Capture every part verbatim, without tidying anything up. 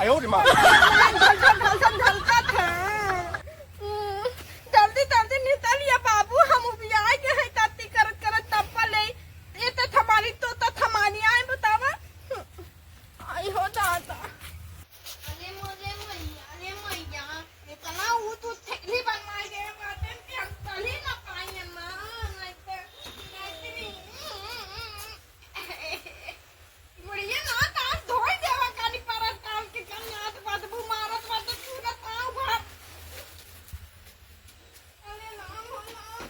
ढल, ढल, ढल, ढल, ढलकत है। हम्म, जल्दी, जल्दी निकल ये बाबू, हम उबियाए के हैं, तत्ती करत, करत तप्पल ले। ये तो थमाली, तो, तो थमाली आए बतावा। आई हो दादा। अरे मोरे मैया, अरे मैया, इतना ऊ तू थैली बनवाई दे बाटे कि हम चली ना पाई अम्मा, नहीं तो, नहीं तो, बुढ़िया ना तार धोई देवा काली परस डाल के कल नाथ बदबू मारत बा तो पूरा पाँव भर। अरे राम हो राम।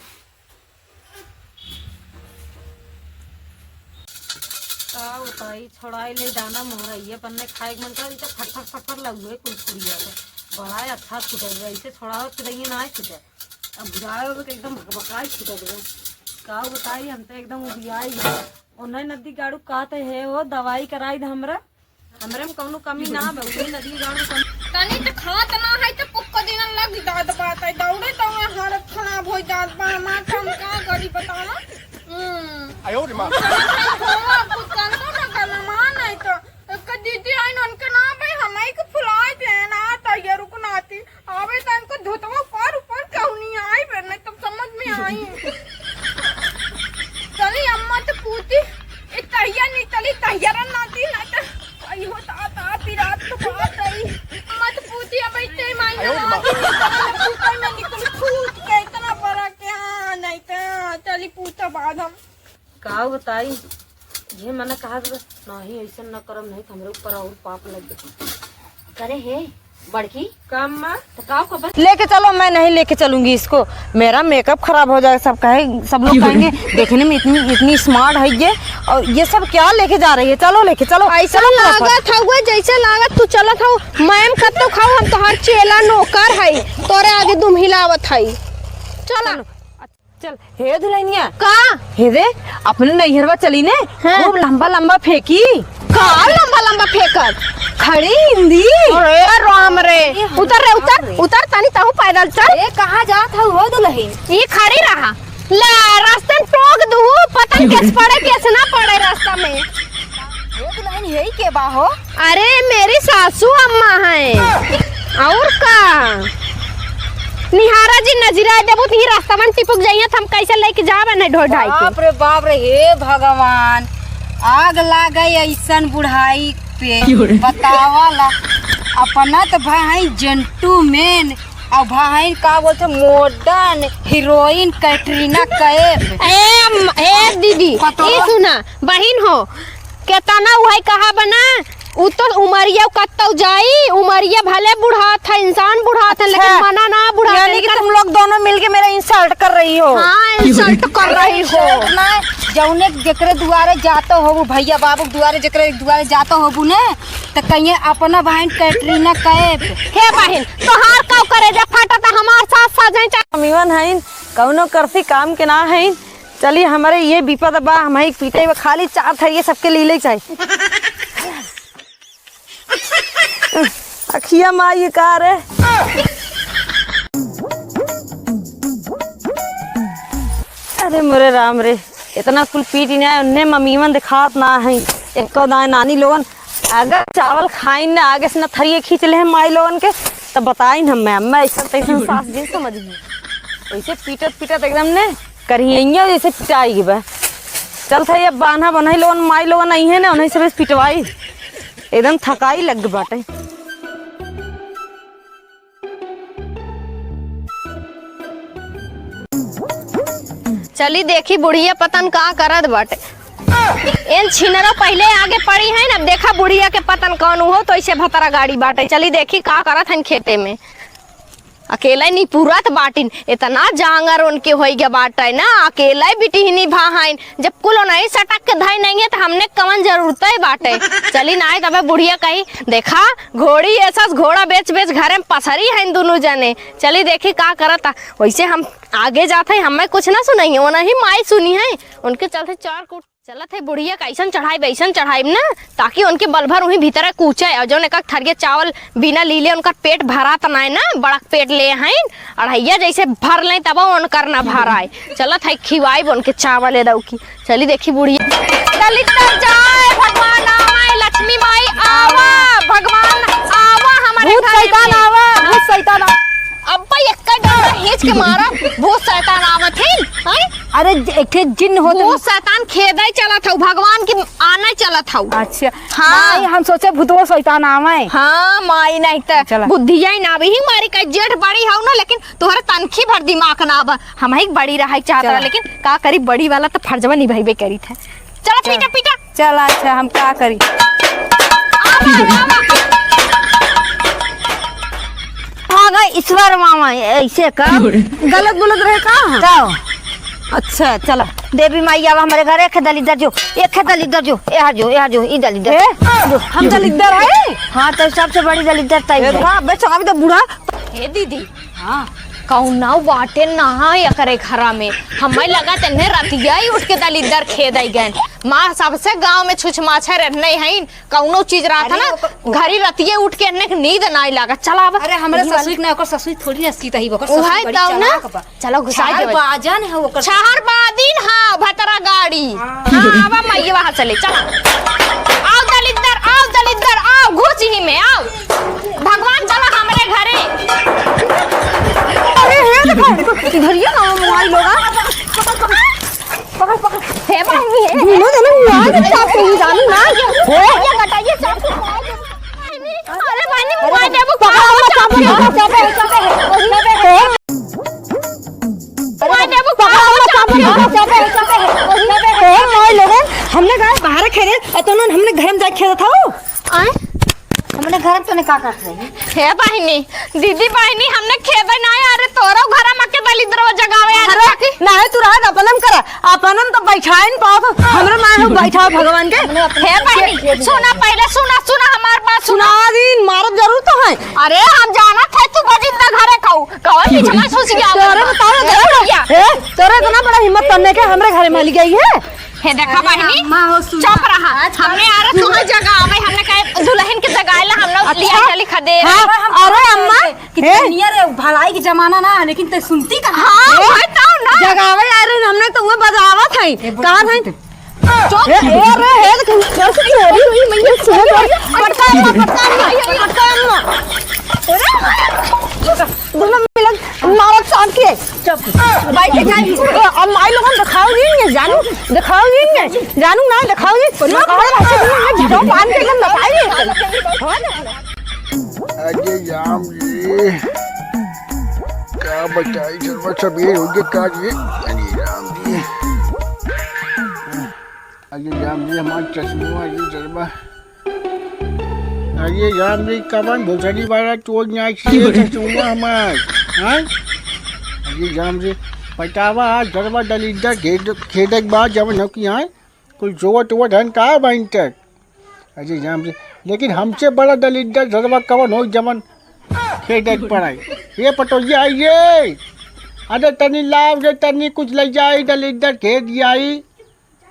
का बताई, छोड़ाई ले दाना मोहरइया पन्ने खाए के मन कर, ई तो फटफट फटफट लउए कुरकुरिया के। बड़ा ही अच्छा छूटल बा, इसे छोड़ावत रहिए ना छूटे। अब बुढ़ाए होबे के एकदम भकभकाई छूटल बा। का बताई, हम तो एकदम उबियाई गए। ओन्हे नदी गाड़ू कहते है हो, दवाई कराई दे हमरा। हमरे में कौनो कमी ना बा, उहे नदी गाड़ में कमी। तनी त खात ना है त पुक्को दिन लग जात बात है, दौड़े दौड़े हालत खराब हो जात बा हमार, त हम का करी बतावा? हम्म। आयो रे माँ। हम चलत हई धोआ, कुछ चलतो ना करना, मान है तो। एक दीदी आइन उनके ना भाई, हम ही के फुलाए थे ना, त ये रुक ना आती। अबे तनको धोतवा ऊपर ऊपर कहूँ नहीं आई बे, नहीं तब समझ में आई। चली अम्मा तो पूती, ए तहिया नहीं चली, तहिया रन नाती, नहीं तो आई हो ता, ता, ती रात तो बात आई। अम्मा तो पूती, अब इतने माई आयो रे माँ। पूता में निकल फूट के इतना बड़ा क्या, नहीं तो चली पूता बाद हम। का बताई, ये मने कहा था, "नहीं, ऐसा न करम, नहीं तो हमरे ऊपर और पाप लग जाए।" करे हे, बड़की? का अम्मा? तो का को बस लेके चलो, मैं नहीं लेके चलूंगी इसको, मेरा मेकअप खराब हो जाएगा, सब कहे, सब लोग कहेंगे, "देखने में इतनी, इतनी स्मार्ट है ये, और ये सब क्या लेके जा रही है?" चलो लेके चलो, ऐसा चलो फटाफट। लागत हउए, जैसे लागत तू चलत हऊ, मैम कत्तो खाऊ, हम तोहार चेला नौकर हई, तोरे आगे दुम हिलावत हई। चला। चलो। चल, हे दुल्हनिया। का? हे दे, अपने नैहरवा चली ने, हाँ। खूब लंबा लंबा फेंकी। का लंबा लंबा फेंकत? खड़ी हिंदी। अरे राम रे, उतर रे, उतर, उतर, तनी तहू पैदल चल। ए, कहाँ जात हऊ हो दुल्हन? ई खड़ी रहा। ले, रास्ते में टोक दूँ, पता नहीं कैसे पड़े, कैसे ना पड़े रास्ता में। ए दुल्हन, यही के बा हो? अरे, मेरी सासू अम्मा हैं। और का? निहारा जी, नजरा देबू त ही रास्ता में टिपुक जाइए, त हम कैसे लेके जाबे नहीं ढोई ढाई के? बाप रे बाप रे, हे भगवान, आग लागे ऐसन बुढ़ाई पे। बतावा ला, अपना त भाई जेंटलमैन, और भाई का बोलते मॉडर्न हीरोइन कैटरीना कैफ। ए, अम, ए दीदी, पतोह। ई सुना, बहिन हो, केतना उहइ कहा बना, उ तो उमरिया कत्तौ जाई, उमरिया भले बुढ़ात है, इंसान बुढ़ात है, लेकिन अच्छा। मना ना बुढ़ात है, यानी कि लेकिन तुम लोग दोनों मिलके मेरा insult कर रही हो। हाँ, insult कर रही हो। Insult ना, जौने जेकरे दुआरे जातो होबू, भैया बाबू दुआरे, जेकरे दुआरे जातो होबू ने, त कहिए अपना बहिन कैटरीना कैफ। हे बहिन, तोहार काउ करेजा फाटत, हमार सास साजन चा- मम्मीवन हईन, कौनो करसी काम के ना हईन। चली, हमरे ये विपद बा, हम ही पीटे बा, खाली चार थरिये सबके लीले चाही। अखिया माई का रे। अरे मोरे राम रे, इतना कुल पीट ना, उन्ने मम्मीवन दिखात ना है, एको दाएं नानी लोगन अगर चावल खाइन ना आगे से ना थरिये खींच ले माई लोगन के, तब बताइन हम, मैं, मैं ऐसा तैसन सास जिन समझ गई। वैसे पीटत पीटत एकदम ने करिहैया जैसे पिटाई गई बा। चल था ये बान्हा बनई लोगन, माई लोगन आई है ना, उन्हीं से बस पिटवाई। एकदम थकाई लग गई बाटे। चली देखी बुढ़िया पतन का करत बाटे। एन छिनरो पहिले आगे पड़ी है ना, देखा बुढ़िया के पतन कौन हो तो ऐसे भतरा गाड़ी बाटे। चली देखी का करत हन खेते में। अकेले निपुरत बाटिन, इतना जांगर उनके होई गया बाटे ना, अकेले बिटिहनी भा हईन। जब कुल नहीं सटक के धई नहीं है तो हमने कवन जरूरत है बाटे। चली ना तबे बुढ़िया कही, देखा घोड़ी ऐसा घोड़ा बेच बेच घरे में पसरी है दोनों जने। चली देखी का करता। वैसे हम आगे जात है, हमें कुछ ना सुनाई है, वो नहीं माई सुनी है, उनके चलते चार कूट चलत है बुढ़िया, कैसन चढ़ाई वैसन चढ़ाई ना, ताकि उनके बल भर वहीं भीतर कूचे। और जौन एक थरिया चावल बिना लीले उनका पेट भरात नाय ना, बड़ा पेट ले हैं, अढ़ैया जैसे भर लें तब उनकर ना भराए। चलत है खिवाई उनके चावल ए दऊ की। चली देखी बुढ़िया। दलिद्दर जाए भगवान आवे, लक्ष्मी माई आवा, भगवान आवा। के मारा, भूत शैतान आवत है, हैं? अरे, ज-, एक ठे जिन्न होत भूत शैतान खेदे चलत हऊ, भगवान के आने चलत हऊ। अच्छा। हाँ। नहीं, हम सोचे भूतवा शैतान आवे। हाँ, माई नहीं त चला। बुद्धिया ही ना आवे, ही मारी का जेठ बड़ी हऊ ना, लेकिन तोहरे तनखी भर दिमाग ना आवा। हम ही बड़ी रहे चाहत चला। रहा, लेकिन का करी, बड़ी वाला तो फर्जवा निभाइबे करी था। चला चल। पीटा, पीटा। चल, अच्छा, हम का करी? आवा, आवा। आ गए ईश्वर मामा, ऐसे का? गलत बोलत रहे का? का? अच्छा, चला। देवी माई, आवा हमरे घर, एक दलिद्दर जो, एक दलिद्दर जो, यहाँ जो, यहाँ जो, ई दलिद्दर। ए, हम दलिद्दर है? हाँ, तो सबसे बड़ी दलिद्दर तई ए, है। का? बे, चला भी तो बूढ़ा। हे दीदी, हाँ। कौनो बाटे ना एकरे घरा में। हमें लगा तेने रतिया ही उठ के दलिद्दर खेदे गए। माँ सबसे गाँव में छुछ माछे रहने हैं, कौनो चीज रहत अरे ना, ओकर घरी रतिये उठ के एन्ने के नींद नाई लागत। चला अब। अरे, हमरे दीदी वाली ससुई के ना, ओकर ससुई थोड़ी ना सीत ही, ओकर ससुई उहै बड़ी तब ना। चालाक बा। चलो, घुसा छहर देवे। बाजन है ओकर। छहर बादिन, हाँ, भतरा गाड़ी। हाँ। हाँ, आवा माई, वहाँ से ले, चला। आओ दलिद्दर, आओ दलिद्दर, आओ, घुस ही में, आओ। भगवान चला हमरे घरे। अरे, हे देखो, इधर ये ना मोबाइल होगा। पकड़, पकड़। हे बहिनी, हे। दुनो जने मुआ के चाप से ही जानी ना। हे। ये बताइए, चाप से मुआ के। अरे बहिनी, मुआ देबू का? पकड़, पकड़, पकड़, पकड़, पकड़। मुआ देबू का? पकड़, पकड़, पकड़, पकड़। हे, मोए लोगन, हमने कहा बाहर खेले, और तो उन्होंने हमने घर में जाके खेला था वो। आए? हमने घर में तूने का करत रही? हे बहिनी, दीदी बहिनी, हमने खेबे ना यार, तोरो घर में के दलिद्रवा जगावे यार। अरे, ना है तू रहा, अपनम करा, अपनम तो बैठाइन पाओ तो, हमरे माँ हो बैठाओ भगवान के। हे बहिनी, सुना पहले, सुना, सुना हमार बात, सुना। सुना दिन, मारब जरूर तो है। अरे, हम जानत है तू दलिद्र घरे खाऊ, कौन पीछे में सुस गया? तोरे बताओ, ए, तोरे, भैया। ए, तोरे इतना बड़ा हिम्मत करने के हमरे घरे में ली गई है। हे देखा अरे बहिनी, अम्मा हो, सुना। चुप रहा। आजकल हमने आ रहा तुम्हें जगावे, हमने कहे दुल्हन के जगाए ला, हम लोग अच्छा। लिया चली खदे। हाँ, अरे अम्मा, कि हे। दुनिया रे भलाई के जमाना ना, लेकिन ते सुनती कहाँ? हाँ, हे। वही तो ना। जगावे आ रहे, हमने तो वो बजावत है। ए, बोल, कहाँ बोल, है? बोल। चुप। हे, हे, रे, हे, देख, कैसे की हो रही? ये सुनो, पटका अम्मा, पटका अम्मा, पटका अम्मा। अरे, दोनों मिलन मारत साथ के। चुप। बैठ के जाइए। अब माई लोगन दिखाओगी नहीं, जानू, दिखाओगी नहीं, जानू ना दिखाओगी। ना, ना, ना, झगड़ा बांध के एकदम बताइए। अरे राम जी, का बताई, चलवा सबेर हो गया का जी? अरे राम जी, अरे राम जी, हमार चश्मा, अरे चलवा। अरे राम रे, कवन भोसड़ी वाला चोर नाच के चश्मा हमार, हाँ? अरे राम रे, पटावा आज गरबा दलिद्दर खेद, खेदक बा जवन हो कि हाँ? कुल जोवत वोवत हन का बहिन तक? अरे राम रे, लेकिन हमसे बड़ा दलिद्दर गरबा कवन हो जवन खेदक पड़ाई? ये पटोहिया आई ये, अरे तनी लाव रे, तनी कुछ ले जाई, दलिद्दर खेद आई।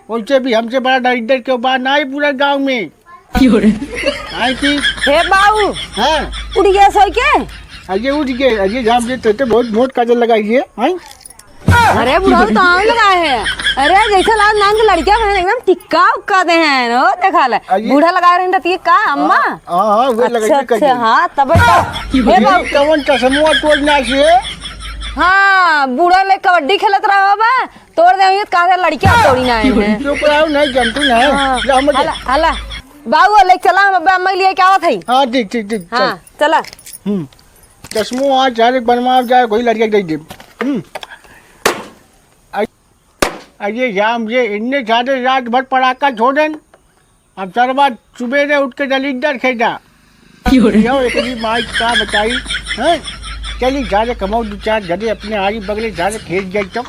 वैसे भी हमसे बड़ा दलिद्दर केहू बा नाई पूरा गाँव में। क्यों रे? आई थी। हे बाऊ, हाँ। उठ गया सोई के? अरे उठ गए, अरे राम जी, तो, तो बहुत मोट काजल लगाई है, हैं? अरे बुढ़ऊ तो आम लगाए हैं। अरे जैसे लाल नाम के लड़कियां बहन एकदम टिक्का उक्का दे हैं, ओ देखा ले। अरे। बूढ़ा लगाए रहे रहती का अम्मा? हाँ, हाँ, हाँ, वो अच्छा, लगबे अच्छा, करी। हाँ, तब तो। हे ये बाऊ। कवन चश्मा तोड़ नाच है? हाँ, बूढ़ा ले कबड्डी खेलत रहा बा, तोड़ दे, ये कहा लड़कियां तोड़ी ना है। चुप रहो, नहीं जानतू ना। हाँ, ले, हम हला, हला। बाऊ, ले चला, हम अब्बे अम्मा के लिए क्या आवत है? हाँ, ठीक, ठीक, ठीक, हाँ, चल। चला। हम्म। चश्मो आज जाने बनवा जाए, कोई लड़िया दे दे। हम्म। अ-, अरे राम रे, इन्ने सारे रात भर पड़ाका छोड़न। अब सरवा सुबेरे उठ के दलिद्दर खेदा। क्यों रे? यो, एकरी माई का बताई, हैं? चली जा रे, कमाओ दो चार जने अपने आरी बगले जा रे, खेत जाई तो।